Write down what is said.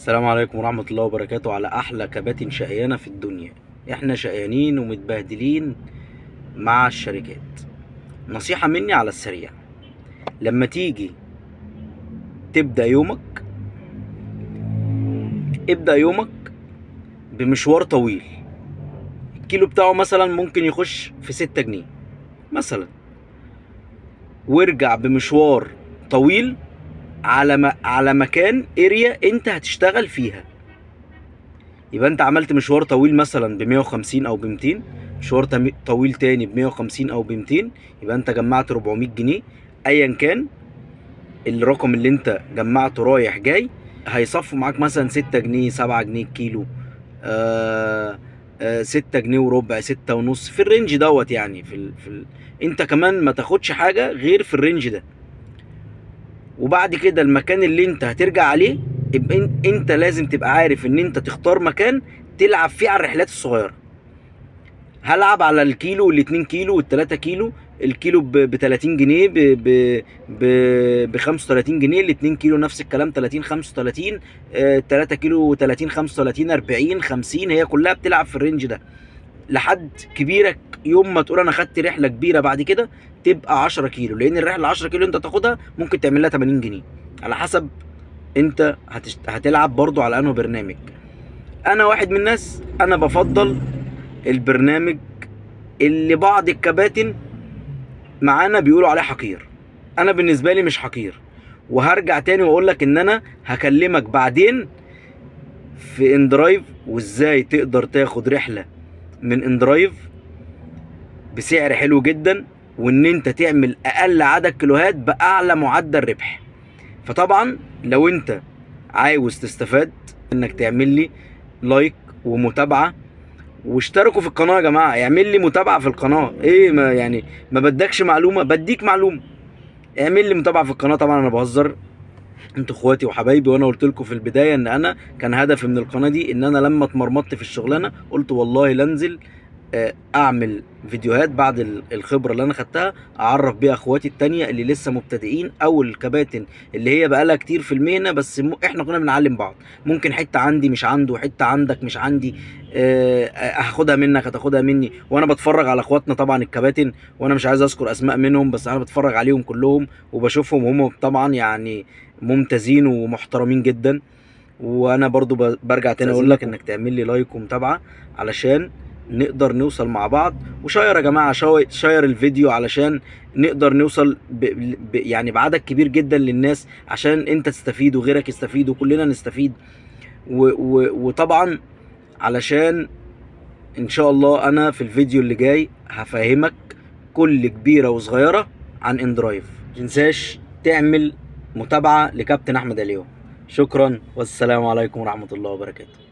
السلام عليكم ورحمة الله وبركاته. على أحلى كباتن شقيانة في الدنيا. احنا شقيانين ومتبهدلين مع الشركات. نصيحة مني على السريع، لما تيجي تبدأ يومك ابدأ يومك بمشوار طويل، الكيلو بتاعه مثلا ممكن يخش في 6 جنيه مثلا، وارجع بمشوار طويل على مكان area انت هتشتغل فيها. يبقى انت عملت مشوار طويل مثلا ب 150 او ب 200، مشوار طويل تاني ب 150 او ب 200، يبقى انت جمعت 400 جنيه. ايا كان الرقم اللي انت جمعته رايح جاي هيصفوا معاك مثلا 6 جنيه 7 جنيه الكيلو، 6 جنيه وربع، 6 ونص، في ال range دوت. يعني انت كمان ما تاخدش حاجة غير في ال range ده. وبعد كده المكان اللي انت هترجع عليه يبقى انت لازم تبقى عارف ان انت تختار مكان تلعب فيه على الرحلات الصغيرة. هلعب على الكيلو وال2 كيلو وال3 كيلو، الكيلو ب 30 جنيه، ب 35 جنيه، ال2 كيلو نفس الكلام 30 35، 3 كيلو 30 35 40 50، هي كلها بتلعب في ال range ده لحد كبيرك. يوم ما تقول انا خدت رحله كبيرة بعد كده تبقى 10 كيلو، لان الرحلة 10 كيلو انت تاخدها ممكن تعمل لها 80 جنيه على حسب انت هتلعب برضو على انه برنامج. انا واحد من الناس انا بفضل البرنامج اللي بعض الكباتن معانا بيقولوا عليه حقير. انا بالنسبة لي مش حقير، وهرجع تاني واقول لك ان انا هكلمك بعدين في inDrive وازاي تقدر تاخد رحله من inDrive بسعر حلو جدا، وان انت تعمل اقل عدد كيلوهات باعلى معدل ربح. فطبعا لو انت عاوز تستفاد انك تعمل لي like ومتابعة واشتركوا في القناة يا جماعة، اعمل لي متابعه في القناة. ايه ما يعني ما بدكش معلومة، بديك معلومة، اعمل لي متابعه في القناة. طبعا انا بهزر، انتوا اخواتي وحبايبي، وانا قلت لكم في البداية ان انا كان هدفي من القناة دي ان انا لما اتمرمطت في الشغلانة قلت والله لانزل اعمل فيديوهات بعد الخبرة اللي انا خدتها اعرف بيها اخواتي التانية اللي لسه مبتدئين او الكباتن اللي هي بقالها كتير في المهنة، بس احنا كنا بنعلم بعض. ممكن حتة عندي مش عنده، حتة عندك مش عندي، هاخدها منك هتاخدها مني. وانا بتفرج على اخواتنا طبعا الكباتن، وانا مش عايز اذكر اسماء منهم، بس انا بتفرج عليهم كلهم وبشوفهم هم طبعا يعني ممتازين ومحترمين جدا. وانا برضو برجع تاني اقول لك انك تعمل لي like ومتابعة علشان نقدر نوصل مع بعض. و share يا جماعة، share الفيديو علشان نقدر نوصل يعني بعدد كبير جدا للناس، عشان انت تستفيد وغيرك يستفيد وكلنا نستفيد. وطبعا علشان ان شاء الله انا في الفيديو اللي جاي هفهمك كل كبيرة وصغيره عن inDrive. متنساش تعمل متابعه لكابتن احمد عليوه. شكرا والسلام عليكم ورحمة الله وبركاته.